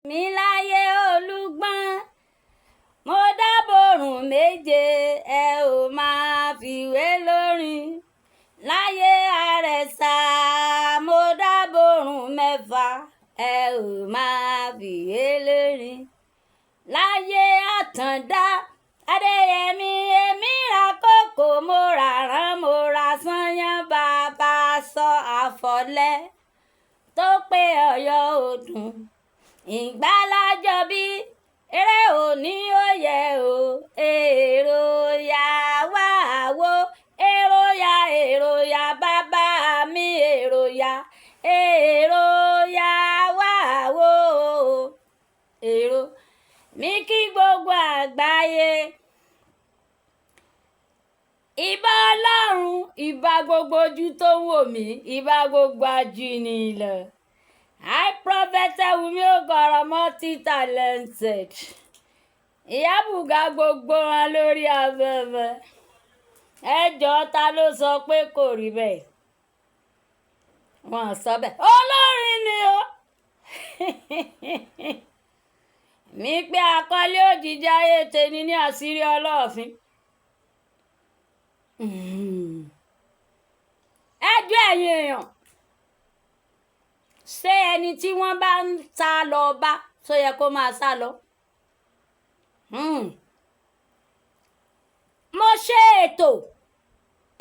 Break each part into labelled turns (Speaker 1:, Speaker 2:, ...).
Speaker 1: Mi láyé Olúgbọ́n, mo dábòrùn méje, ẹ ò máa fìwé lórin. Láyé Àrẹ̀sà, mo dábòrùn 6, ẹ ò máa fìwé lórin. Láyé Àtàndá Adéyẹmí, èmi ra kókò, mo rà rán, mo ra sányán, bàbá sọ àfọ̀lẹ́ tó pé Ọ̀yọ́ ọdún. Ìgbàlájọ bí eré òní ó yẹ o, èrò yà wá wo, èrò yà, èrò yà bàbá mi, èrò yà, èrò yà wá wo, èrò mi kí gbogbo àgbáyé. Ìbà Ọlọ́run, ìbà gbogbo ojú tó ń wò mí, ìbà gbogbo ajínigbé. I Prophet Wunmi Okoro, multi-talented. Ìyá Bùgá gbogbo wọn lórí afẹ́fẹ́. Ẹ jọ̀ọ́, ta ló sọ pé kò rí bẹ́ẹ̀? Wọ́n sọ bẹ́ẹ̀. Olórin ni o. Mi pé àkọlé òjijì ayé tèmi ní àṣírí Ọlọ́ọ̀fin. Ẹ jọ̀ọ́, ẹ̀yin èèyàn, ṣé ẹni tí wọ́n bá ń sá lọ bá tó yẹ kó máa sá lọ? Mo ṣe ètò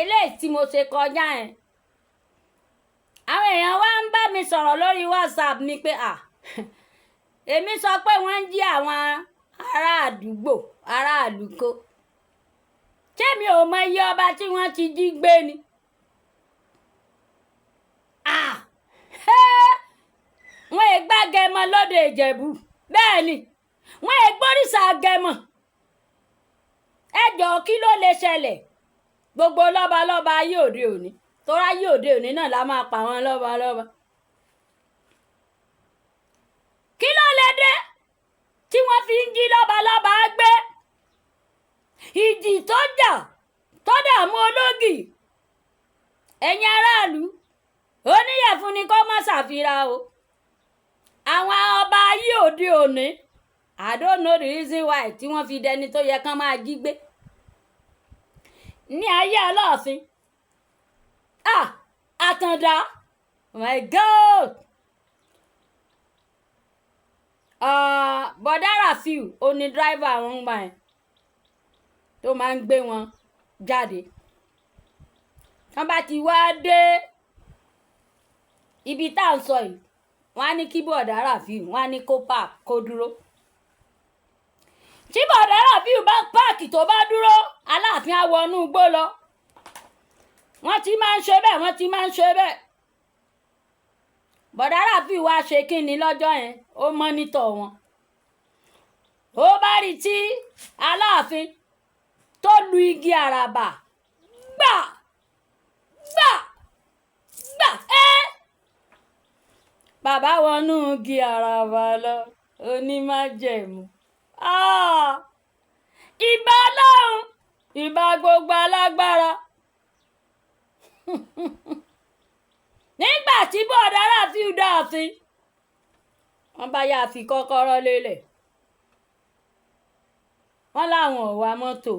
Speaker 1: eléyìí tí mo ṣe kọjá yẹn. Àwọn èèyàn wá ń bá mi sọ̀rọ̀ lórí WhatsApp mi pé à, èmi sọ pé wọ́n ń jí àwọn ará àdúgbò, aráàlú kó. Ṣé mi ò mọ iye ọba tí wọ́n ti jí gbé ni? Ah! Wọ́n è gbágẹmọ lóde Ìjẹ̀bú. Bẹ́ẹ̀ ni, wọ́n è gbóríṣà gẹmọ. Ẹ jọ̀ọ́, kí ló lè ṣẹlẹ̀? Gbogbo lọ́balọ́ba ayé òde òní, torí ayé òde òní náà la máa pa àwọn lọ́balọ́ba. Kí ló lè dé tí wọ́n fi ń jí lọ́balọ́ba gbé? Ìjì tó jà tó dààmú ológì. Ẹ̀yin aráàlú, oníyẹ̀fun ni kó má ṣàfihàn o. Àwọn ọba ayé òde òní, I don't know the reason why tí wọ́n fi dẹni tó yẹ kán máa jí gbé. Ní ayé Aláàfin, ah, Àtàndá, my God! Bọ̀dá Rafiu, ó ní driver wọn gbà yẹn tó máa ń gbé wọn jáde. Tán bá ti wá dé ibi tá à ń sọ yìí, wọ́n á ní kí Bọ̀dá Rafiu, wọ́n á ní kó park, kó dúró. Tí Bọ̀dá Rafiu bá park, tó bá dúró, Aláàfin á wọnú igbó lọ. Wọ́n ti máa ń ṣe bẹ́ẹ̀, wọ́n ti máa ń ṣe bẹ́ẹ̀. Bọ̀dá Rafiu wá ṣe kínni lọ́jọ́ yẹn, ó monitor wọn. Ó bá rí tí Aláàfin tó lu igi àràbà gbà gbà gbà ẹ́. Bàbá wọnú igi àràbà lọ, onímájẹ̀mú. Ah! Ìbà Ọlọ́run, ìbà gbogbo alágbára. Nígbà tí Bọ̀dá Rafiu dáàfin, wọ́n bá yá fi kọ́kọ́rọ́ lélẹ̀. Wọ́n láwọn ò wa mọ́tò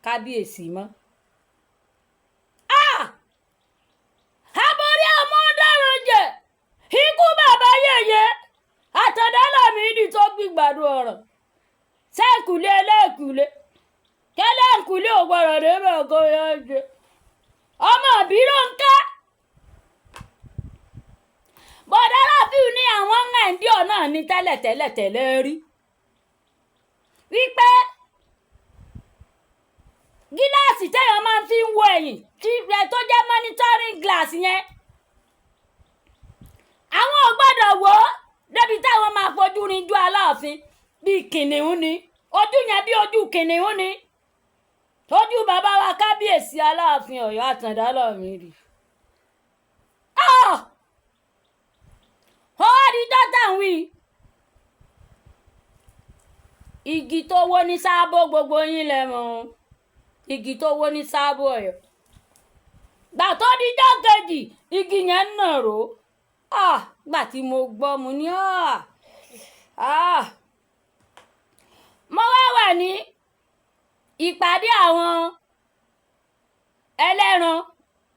Speaker 1: kábíyèsí mọ́. Ah! Aborí ọmọ ọ̀daràn jẹ, ikú bàbá yèyé, Àtàndá Lámìdí tó gbìgbàdo ọ̀rọ̀. Sẹ́ǹkùlé ẹlẹ́ǹkùlé, kẹlẹ́ǹkùlé ò gbọ́dọ̀ débẹ̀ kó yọ jẹ. Ọmọ ìbírò ń ká. Bọ̀dá Rafiu ní àwọn nàìjíríà náà ní tẹ́lẹ̀tẹ́lẹ̀ tẹ́lẹ̀ rí. Wípé gíláàsì téèyàn máa fi ń wo ẹ̀yìn tí tó jẹ́ monitoring glass yẹn, àwọn ò gbọ́dọ̀ wò ó débi táwọn máa fojú rinjú Aláàfin bíi kìnìún ni. Ojú yẹn bí ojú kìnìún ni. Tójú bàbá wa kábíyèsí Aláàfin Ọ̀yọ́ Àtàndá Lámìdí. Ah! Ó wá di dọ́tà ń wí. Igi tó wó ní Sábó, gbogbo yín lẹ mọ̀ o. Igi tó wó ní Sábó Ọ̀yọ́. Gbà tó di jọ́ kejì, igi yẹn ń nàró. Ah! Gbà tí mo gbọ́, mo ní ah! Ah, mo wá wà ní ìpàdé àwọn ẹlẹ́ran,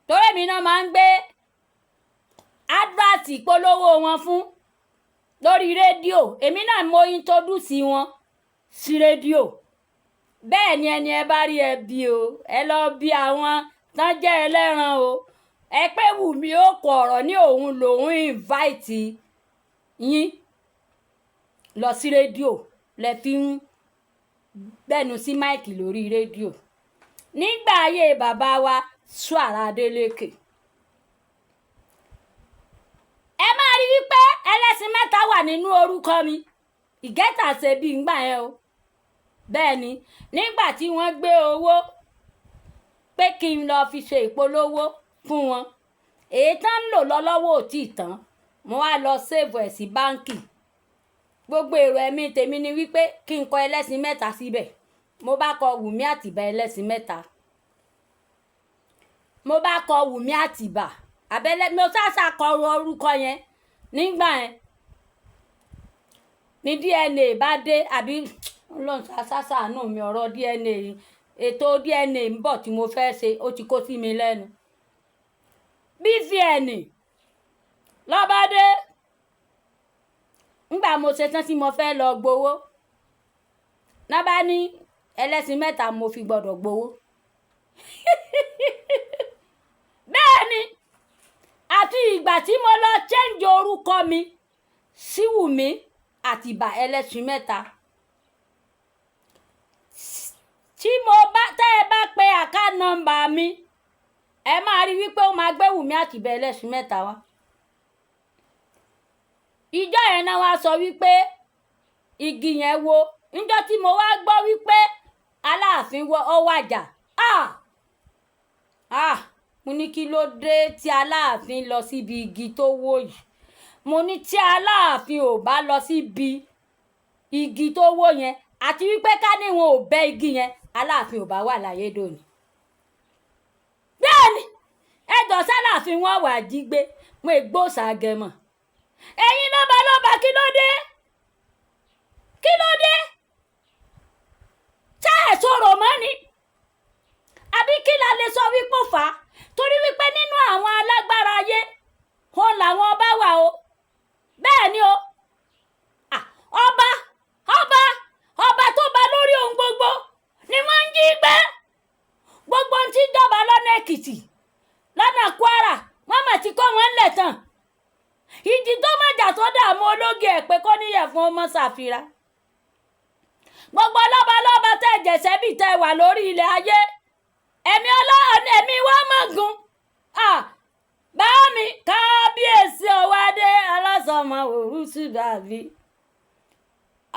Speaker 1: torí èmi náà máa ń gbé advert ìpolówó wọn fún lórí rédíò. Èmi náà mo introduce wọn sí rédíò. Bẹ́ẹ̀ ni, ẹni ẹ bá rí ẹ bí o, ẹ lọ bí àwọn tán jẹ́ ẹlẹ́ran o. Ẹ pé Wùmí ó kọ ọ̀rọ̀ ní òun lòun invite yín lọ sí rédíò, lẹ fi ń gbẹnu sí mic lórí rédíò nígbà ayé bàbá wa Ṣùárà Adélékè. Ẹ máa rí wípé ẹlẹ́sìn mẹ́ta wà nínú orúkọ mi. Ìgẹ́ta ṣe bí ngbà yẹn o. Bẹ́ẹ̀ ni, nígbà tí wọ́n gbé owó pé kí n lọ fi ṣe ìpolówó fún wọn, èyí tán ń lò lọ lọ́wọ́ ò tí ì tán. Mo wá lọ save ẹ̀ sí báǹkì. Gbogbo èrò ẹ̀mí tèmi ni wípé kí n kọ ẹlẹ́sìn mẹ́ta síbẹ̀. Mo bá kọ Wùmí Àtìbà ẹlẹ́sìn mẹ́ta, mo bá kọ Wùmí Àtìbà abẹ́lẹ́, mo ṣáṣà kọ orúkọ yẹn nígbà yẹn ní DNA bá dé. Àbí Ọlọ́run ṣàṣàánú mi, ọ̀rọ̀ DNA, ètò DNA ń bọ̀ tí mo fẹ́ ṣe, ó ti kó sí mi lẹ́nu. BVN lọ́ba dé ńgbà mo ṣe tán tí mo fẹ́ lọ gbowó náà, bá ní ẹlẹ́sìn mẹ́ta mo fi gbọ́dọ̀ gbowó. Bẹ́ẹ̀ ni, àti ìgbà tí mo lọ change orúkọ mi sí Wùmí Àtìbà ẹlẹ́sìn mẹ́ta, tí mo bá tẹ́ ẹ bá pe account number mi, ẹ máa rí wípé ó máa gbé Wùmí Àtìbà ẹlẹ́sìn mẹ́ta wá. Ìjọ yẹn náà wá sọ wípé igi yẹn wó. Níjọ́ tí mo wá gbọ́ wípé Aláàfin ó wàjà, ah ah, mo ní kí ló dé tí Aláàfin lọ síbi igi tó wó yìí? Mo ní tí Aláàfin ò bá lọ síbi igi tó wó yẹn, àti wípé ká ní wọn ò bẹ́ igi yẹn, Aláàfin ò bá wà láyé dòní. Bẹ́ẹ̀ ni, ẹjọ́ sálàfin wọn wà jí gbé wọn ègbó ṣàgẹmọ. Ẹ̀yin lọ́ba lọ́ba, kí ló dé? Kí ló dé tẹ́ ẹ̀ sọ̀rọ̀ mọ́ ni? Àbí kí la lè sọ wípé ó fà á? Torí wípé nínú àwọn alágbára ayé òun làwọn ọba wà o. Bẹ́ẹ̀ ni o, ọba ọba ọba tó ba lórí ohun gbogbo ni wọ́n ń jí gbé. Gbogbo ohun tí ń jọba lọ́nà Èkìtì, lọ́nà Kwara, wọ́n mà ti kó wọn lẹ̀ tán. Ìjì tó mọ̀jà tó dààmú ológe ẹ̀ pé kó níyẹ̀ fún ọmọ ṣàfihàn. Gbogbo lọ́ba lọ́ba tẹ̀ jẹ̀sẹ̀ bí tẹ̀ wà lórí ilẹ̀ ayé, ẹ̀mí ọlọ́run ẹ̀mí wa mọ̀ gun. Bá mi kábíyèsí ọ̀wádé alásọmọ òrùsù dàbí.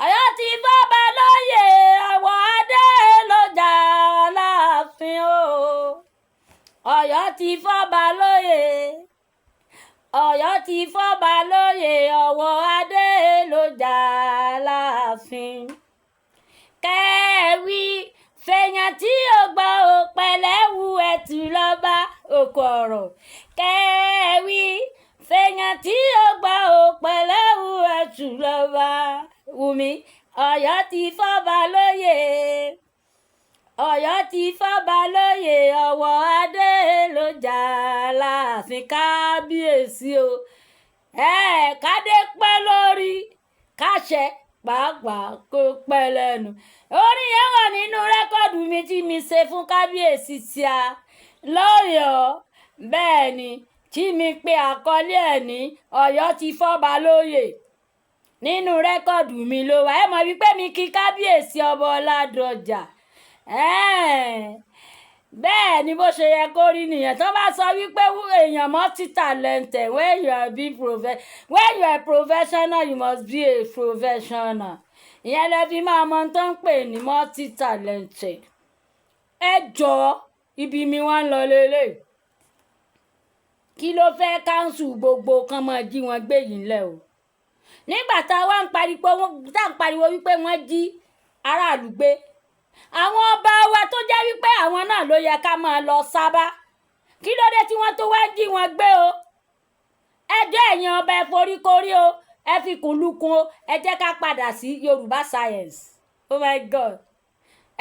Speaker 1: Ọ̀yọ́ ti fọ́ba lóye, àwọ̀ adé ló jà láàfin o. Ọ̀yọ́ ti fọ́ba lóye, Ọ̀yọ́ ti fọ́ba lóye, ọ̀wọ̀ adé ló jà láàfin. Kẹ́ẹ̀wí fèèyàn tí ò gbọ́ ò pẹ̀lẹ́ wu ẹ̀tù lọ́ba òkú ọ̀rọ̀. Kẹ́ẹ̀wí fèèyàn tí ò gbọ́ ò pẹ̀lẹ́ wu ẹ̀tù lọ́ba. Wùmí, Ọ̀yọ́ ti fọ́ba lóye, Ọ̀yọ́ ti fọ́ba lóye, ọ̀wọ̀ adé ló jà láàfin. Kábíyèsí o, ẹ kádé pẹ́ lórí, káṣẹ pàápàá kó pẹ́ lẹ́nu. Orin yẹn wà nínú record mi tí mi ṣe fún kábíyèsí tí a lọ́yọ̀ọ́. Bẹ́ẹ̀ ni, tí mi pe àkọlé ẹ̀ ní Ọ̀yọ́ ti fọ́ba lóye. Nínú record mi ló wà. Ẹ mọ̀ wípé mi kí kábíyèsí ọba Ọládọjà. Bẹ́ẹ̀ ni, bó ṣe yẹ kó rí nìyẹn. Tó bá sọ wípé èèyàn multi talented, when you are professional, you must be a professional. Ìyẹn lẹ fi máa mọ tó ń pè ní multi talented. Ẹ jọ̀ọ́, ibi mi wá ń lọ lélẹ̀. Kí ló fẹ́ cancel gbogbo kan máa jí wọn gbé yìí ńlẹ̀ o? Nígbà tá a wá ń pariwo, tá à ń pariwo wípé wọ́n jí aráàlú gbé, àwọn ọba wa tó jẹ́ wípé àwọn náà ló yẹ ká máa lọ sábà, kí ló dé tí wọ́n tó wá jí wọn gbé o? Ẹjọ́ ẹ̀yin ọba, ẹ foríkorí o. Ẹ fi kùn lukùn o. Ẹ jẹ́ ká padà sí Yorùbá science. Oh my God!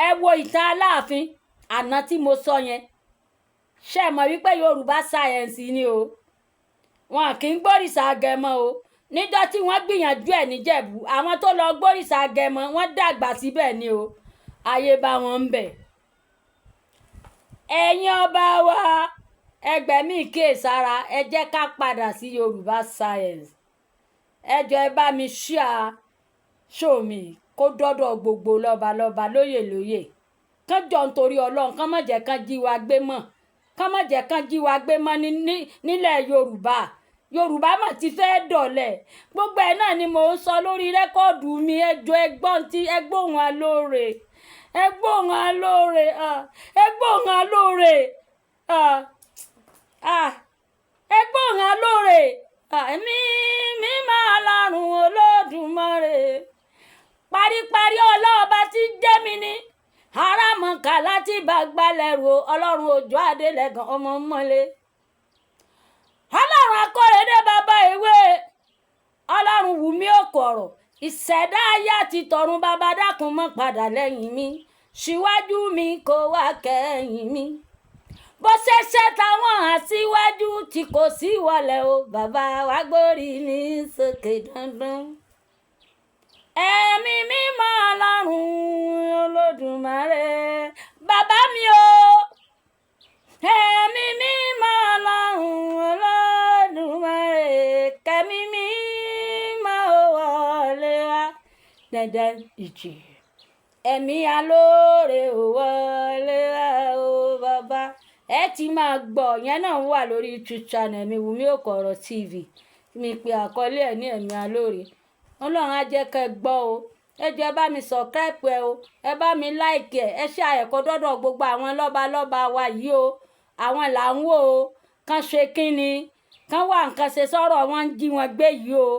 Speaker 1: Ẹ wo ìtàn Aláàfin àná tí mo sọ yẹn. Ṣe mọ̀ wípé Yorùbá science ni o? Wọn kì í gbórìṣà Agẹmọ o. Níjọ́ tí wọ́n gbìyànjú ẹ̀ níjẹ̀bú, àwọn tó lọ gbórìṣà Agẹmọ, wọ́n dàgbà síbẹ̀ ni o. Ayé bá wọn ń bẹ̀. Ẹ̀yin ọba wa, ẹgbẹ̀mí kíyèsára. Ẹ jẹ́ ká padà sí Yorùbá science. Ẹ jọ̀ọ́, ẹ bá mi share show mi kó dọ́dọ̀ gbogbo lọ́balọ́ba, lóyè lóyè. Kán jọ nítorí Ọlọ́run, kán má jẹ́ kán jí wa gbé mọ́, kán má jẹ́ kán jí wa gbé mọ́ nílẹ̀ Yorùbá. Yorùbá mà ti fẹ́ dọ̀lẹ̀. Gbogbo ẹ̀ náà ni mò ń sọ lórí record mi. Ẹ jọ̀ọ́, ẹgbọ́n tí ẹ gbóhùn alóore, ẹ gbóhùn alóore, ẹ gbóhùn alóore, ẹ gbóhùn alóore. Ẹ̀mí mi máa lọ́rùn Olódùmarè. Paríparí ọlọ́ọ̀bá tí jẹ́ mi ní arámọ̀ká láti bá gbalẹ̀ ro. Ọlọ́run Òjò Adélẹ́gàn ọmọ mọ́lẹ̀, Ọlọ́run Akọ́rẹ́dé bàbá ìwé, Ọlọ́run Wùmí Òkọ̀rọ̀, ìṣẹ̀dá ayé àti tọ̀run, bàbá dákun mọ́ padà lẹ́yìn mi, síwájú mi kó wá kẹ́yìn mi. Bó ṣẹ̀ṣẹ̀ táwọn aṣíwájú tí kò sí wọlé o, bàbá wa gbórí mi sókè dandan. Ẹ̀mí mímọ́ Ọlọ́run Olódùmarè, bàbá mi o, ẹ̀mí mímọ́ Ọlọ́run Olódùmarè, kẹ́mi mímọ́ ó wọlé wá dandan. Ìjì ẹ̀mí alóore ò wọlé wá o. Bàbá, ẹ ti máa gbọ́ yẹn náà wà lórí YouTube channel mi, Wùmí Òkọ̀rọ̀ TV. Mi pe àkọlé ẹ̀ ní Ẹ̀mí Alóore. Ọlọ́run á jẹ́ kẹ́ ẹ gbọ́ o. Ẹ jọ̀ọ́, ẹ bá mi subscribe ẹ o, ẹ bá mi like ẹ, ẹ ṣe àyẹ̀kọ́ dọ́dọ̀ gbogbo àwọn lọ́balọ́ba wa yìí o. Àwọn là ń wò ó. Kán ṣe kínni, kán wá nǹkan ṣe sọ̀rọ̀ wọn ń jí wọn gbé yìí o.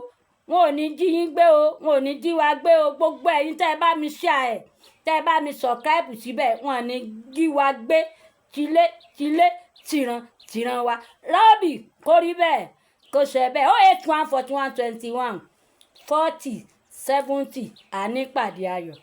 Speaker 1: Wọn ò ní jí yín gbé o, wọn ò ní jí wa gbé o. Gbogbo ẹ̀yin tẹ́ ẹ bá mi share ẹ̀, tẹ́ ẹ bá mi subscribe síbẹ̀, wọn ò ní jí wa gbé tilé tilé, tìran tìran wa. Rọ́ọ̀bì kó rí bẹ́ẹ̀, kó ṣe bẹ́ẹ̀. 081 41 21 40 70. Ànípàdé ayọ̀.